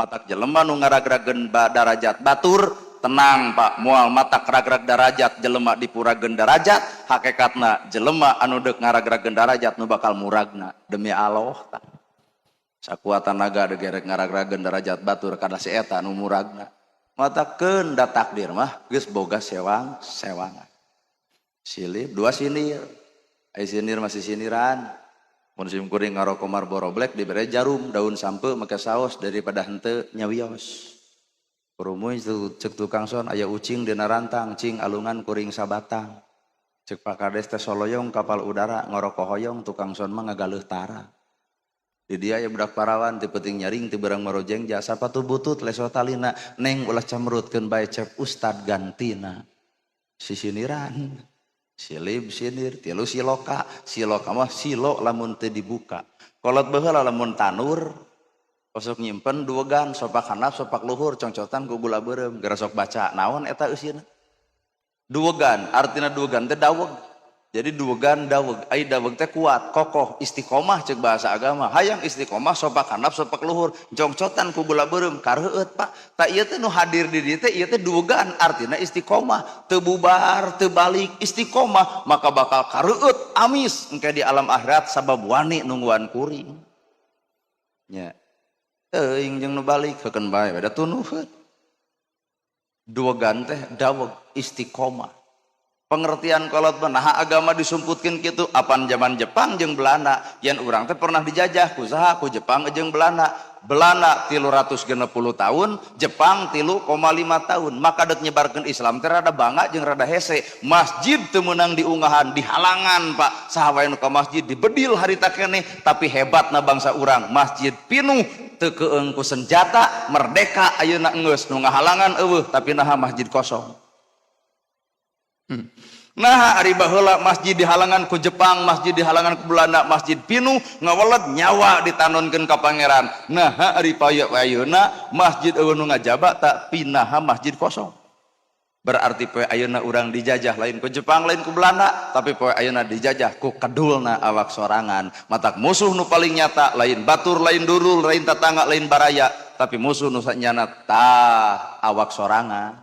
Matak jelema nu ngaragrageun darajat batur tenang, Pak, moal matak ragrag darajat. Jelema dipurageun darajat, hakikatna jelema anu deuk ngaragrageun darajat nu bakal muragna, demi Allah. Tah, sakuat tanaga degerek ngaragrageun darajat batur kada si eta nu muragna. Matakeun da takdir mah geus boga sewang sewangan. Silip dua sinir, ai sinir masih siniran. Mun sim kuring ngaroko Marlboro Black dibere jarum daun sampe make saos, daripada henteu nyawios. Kurumuy cek tukang son, aya ucing dina rantang, cing alungan kuring sabatang. Cek Pak Kades teh soloyong kapal udara ngaroko hoyong, tukang son mah ngagaleuh tara. Di dia ya budak parawan ti peuting nyaring ti berang marojeng jasa sapatu butut leso talina, neng ulah camrutkeun bae cep ustad gantina. Sisiniran silib sinir. Tilu siloka. Siloka mah silo lamun teu dibuka. Kolot baheula lamun tanur osok nyimpen duegan, sopak handap sopak luhur, congcotan ku gula beureum, geura sok baca naon eta eusina. Duegan artina duegan teh daweg. Jadi duegan daweg, ai daweg teh kuat, kokoh, istiqomah cek bahasa agama. Hayang istiqomah, sopak handap sopak luhur, congcotan ku gula beureum, kareueut, Pak. Tak ieu teh nu hadir di dieu teh, ieu teh duegan artina istiqomah, teu bubar teu balik, istiqomah, maka bakal kareueut amis engke di alam akhirat sabab wani nungguan kuring. Nya teuing jeung nu balik heukeun bae da tunuheun. Duegan teh daweg, istiqomah. Pengertian kolot mah, naha agama disumputkeun kitu? Apan zaman Jepang jeung Belanda, yen urang teh pernah dijajah ku saha? Ku Jepang jeung Belanda. Belanda 360 tahun, Jepang 3,5 tahun. Maka dek nyebarkeun Islam teh rada bangga jeung rada hese. Masjid teu meunang diungahan, dihalangan, Pak. Saha wae nu ka masjid dibedil harita keneh. Tapi hebatna bangsa urang, masjid pinuh, teu keung ku senjata, merdeka ayeuna geus nu ngahalangan eueuh, tapi naha masjid kosong? Nah, ari baheula masjid dihalangan ku Jepang, masjid dihalangan ku Belanda, masjid pinuh, ngaweled nyawa ditanonkeun ka pangeran. Nah, ari paya ayeuna masjid eueuh nu ngajaba, tak pinaha masjid kosong? Berarti poe ayeuna urang dijajah lain ku Jepang, lain ku Belanda, tapi poe ayeuna dijajah ku kedulna awak sorangan. Matak musuh nu paling nyata lain batur, lain dulur, lain tetangga, lain baraya, tapi musuh nu sanyana tah awak sorangan.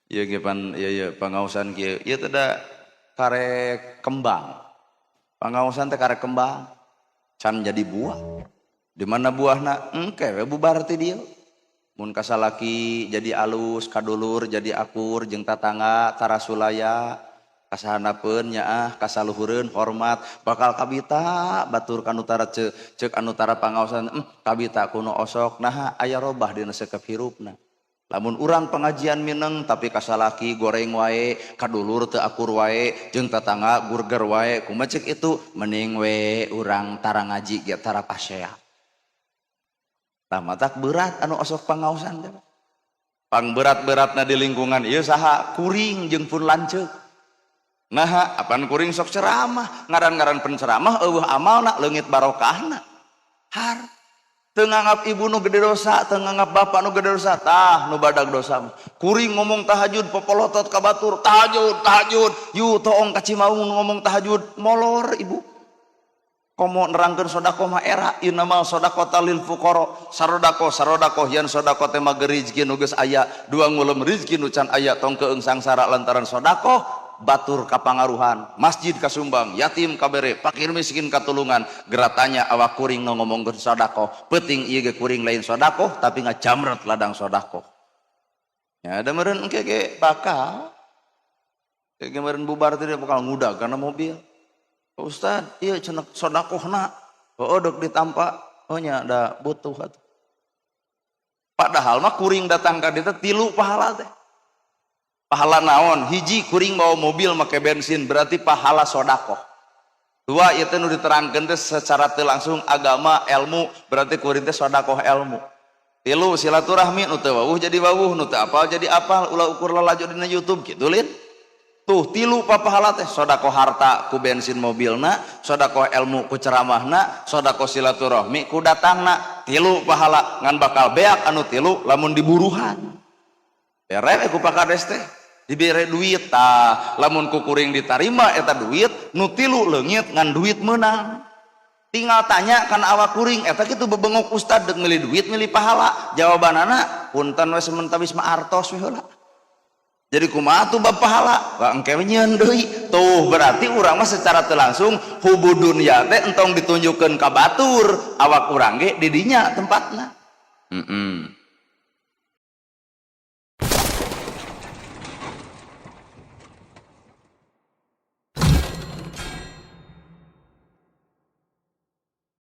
Ieu ge pan ieu ieu pangaosan kieu. Ieu teh da karek kembang. Pangaosan teh karek kembang. Can jadi buah. Di mana buahna? Engke we bubar ti dieu. Mun kasalaki jadi alus, kadulur jadi akur, jeung tatangga tarasulaya, kasahanapeun nyaah, kasaluhureun hormat, bakal kabita batur kanu tara ceuk anu tara pangaosan, kabita kuno osok, naha aya robah dina sekep hirupna. Lamun urang pengajian mineng tapi kasalaki goreng wae, kadulur teu akur wae, jeung tatangga gurger wae, kumaha cek itu? Mending we urang tara ngaji ge tara pasea. Tah, matak berat anu osok pangaosan teh. Pang berat-beratna di lingkungan ieu saha? Kuring jeung pun lanceuk. Naha? Apan kuring sok ceramah, ngaran-ngaran penceramah eueuh amalna, leungit barokahna. Har teu nganggap ibu nu gede dosa, teu nganggap bapak nu gede dosa, tah nu badag dosa mah. Kuring ngomong tahajud popolotot ka batur, tahajud, tahajud, yu toong ka Cimaung ngomong tahajud, molor ibu. Komo nerangkeun sedekah mah era innamal shadaqata lil fuqara, sarodako sarodako yen sedekah teh mah rizki nu geus aya, dua ngulem rizki nu can aya, tong keung sangsara lantaran sedekah batur kapangaruhan, masjid kasumbang, yatim kabere, fakir miskin katulungan. Geratanya awak kuring nu ngomongkeun sedekah, peuting ieu ge kuring lain sedekah tapi ngajamret ladang sedekah. Ya da meureun engke ge bakal ge meureun bubar teh bakal ngudag kana mobil. Pak Ustad, iya cenah sedekahna. Oh, dek ditampa, oh nya da butuh atuh. Padahal mah kuring datang ka dieu tilu pahala teh. Pahala naon? Hiji, kuring bawa mobil make bensin berarti pahala sodakoh. Dua, itu nu diterangkeun teh secara teu langsung agama ilmu, berarti kuring teh sodakoh ilmu. Tilu, silaturahmi, nu teu wawuh jadi wawuh, nu teu apal jadi apal, ulah ukur lalajo dina YouTube kitu lin. Tuh tilu papahala teh, sodakoh harta ku bensin mobilna, sodakoh ilmu ku ceramahna, sodakoh silaturahmi ku datangna. Tilu pahala ngan bakal beak anu tilu lamun diburuhan. Bere ku Pak Kades teh dibere duit, tah lamun ku kuring ditarima eta duit, nu tilu leungit ngan duit meunang. Tinggal tanya kana awak kuring eta kitu bebengok ustad dek milih duit milih pahala. Jawabanana punten we, sementawis mah artos we heula. Jadi kumaha tuh bab pahala? Wah, engke we nyieun deui. Tuh berarti urang mah secara teu langsung hubu dunya teh entong ditunjukkeun ka batur, awak urang ge di dinya tempatna.